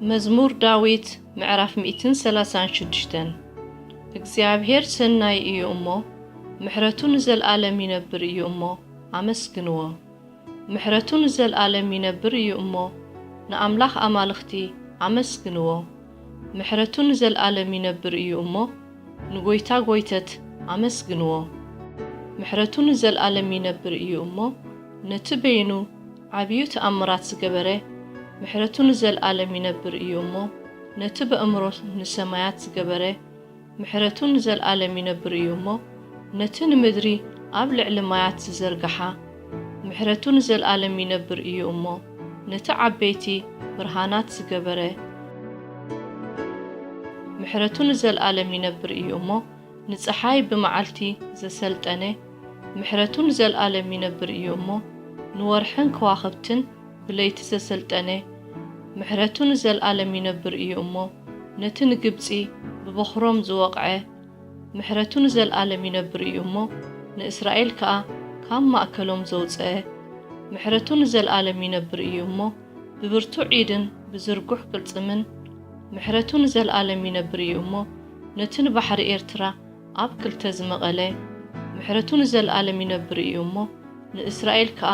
መዝሙር ዳዊት ምዕራፍ ሚእትን ሰላሳን ሽዱሽተን። እግዚኣብሔር ሰናይ እዩ እሞ፣ ምሕረቱ ንዘልኣለም ይነብር እዩ እሞ፣ ኣመስግንዎ። ምሕረቱ ንዘልኣለም ይነብር እዩ እሞ፣ ንኣምላኽ ኣማልኽቲ ኣመስግንዎ። ምሕረቱ ንዘልኣለም ይነብር እዩ እሞ፣ ንጎይታ ጎይተት ኣመስግንዎ። ምሕረቱ ንዘልኣለም ይነብር እዩ እሞ፣ ነቲ በይኑ ዓብዩ ተኣምራት ዝገበረ፣ ምሕረቱ ንዘልኣለም ይነብር እዩ እሞ፣ ነቲ በእምሮ ንሰማያት ዝገበረ፣ ምሕረቱ ንዘልኣለም ይነብር እዩ እሞ፣ ነቲ ንምድሪ ኣብ ልዕሊ ማያት ዝዘርግሓ፣ ምሕረቱ ንዘልኣለም ይነብር እዩ እሞ፣ ነቲ ዓበይቲ ብርሃናት ዝገበረ፣ ምሕረቱ ንዘልኣለም ይነብር እዩ እሞ፣ ንጸሓይ ብመዓልቲ ዘሰልጠነ፣ ምሕረቱ ንዘልኣለም ይነብር እዩ እሞ፣ ንወርሕን ከዋኽብትን ብለይቲ ዘሰልጠነ፣ ምሕረቱ ንዘልኣለም ይነብር እዩ እሞ፣ ነቲ ንግብጺ ብበኹሮም ዝወቕዐ፣ ምሕረቱ ንዘልኣለም ይነብር እዩ እሞ፣ ንእስራኤል ከኣ ካብ ማእከሎም ዘውጽአ፣ ምሕረቱ ንዘልኣለም ይነብር እዩ እሞ፣ ብብርቱዕ ኢድን ብዝርጉሕ ቅልጽምን፣ ምሕረቱ ንዘልኣለም ይነብር እዩ እሞ፣ ነቲ ንባሕሪ ኤርትራ ኣብ ክልተ ዝመቐለ፣ ምሕረቱ ንዘልኣለም ይነብር እዩ እሞ፣ ንእስራኤል ከኣ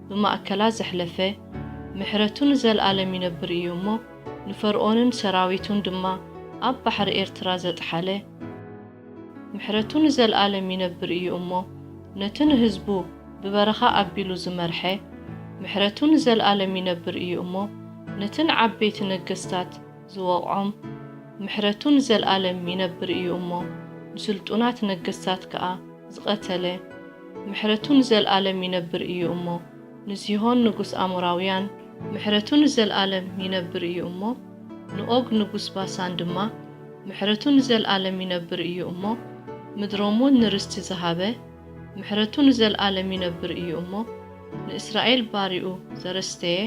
ብማእከላ ዘሕለፈ፣ ምሕረቱ ንዘልኣለም ይነብር እዩ እሞ፣ ንፈርኦንን ሰራዊቱን ድማ ኣብ ባሕሪ ኤርትራ ዘጥሓለ፣ ምሕረቱ ንዘልኣለም ይነብር እዩ እሞ፣ ነቲ ንህዝቡ ብበረኻ ኣቢሉ ዝመርሐ፣ ምሕረቱ ንዘልኣለም ይነብር እዩ እሞ፣ ነቲ ንዓበይቲ ነገስታት ዝወቕዖም፣ ምሕረቱ ንዘልኣለም ይነብር እዩ እሞ፣ ንስልጡናት ነገስታት ከኣ ዝቐተለ፣ ምሕረቱ ንዘልኣለም ይነብር እዩ እሞ፣ ንሲሆን ንጉስ ኣሞራውያን፣ ምሕረቱ ንዘልኣለም ይነብር እዩ እሞ፣ ንኦግ ንጉስ ባሳን ድማ፣ ምሕረቱ ንዘልኣለም ይነብር እዩ እሞ፣ ምድሮም እውን ንርስቲ ዝሃበ፣ ምሕረቱ ንዘልኣለም ይነብር እዩ እሞ፣ ንእስራኤል ባሪኡ ዘረስተየ፣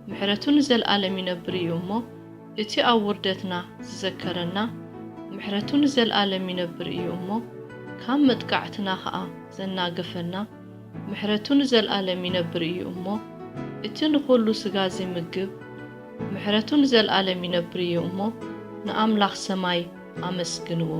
ምሕረቱ ንዘልኣለም ይነብር እዩ እሞ፣ እቲ ኣብ ውርደትና ዝዘከረና፣ ምሕረቱ ንዘልኣለም ይነብር እዩ እሞ፣ ካብ መጥቃዕትና ኸኣ ዘናገፈና፣ ምሕረቱ ንዘልኣለም ይነብር እዩ እሞ፣ እቲ ንኹሉ ስጋ ዚምግብ፣ ምሕረቱ ንዘልኣለም ይነብር እዩ እሞ፣ ንኣምላኽ ሰማይ ኣመስግንዎ።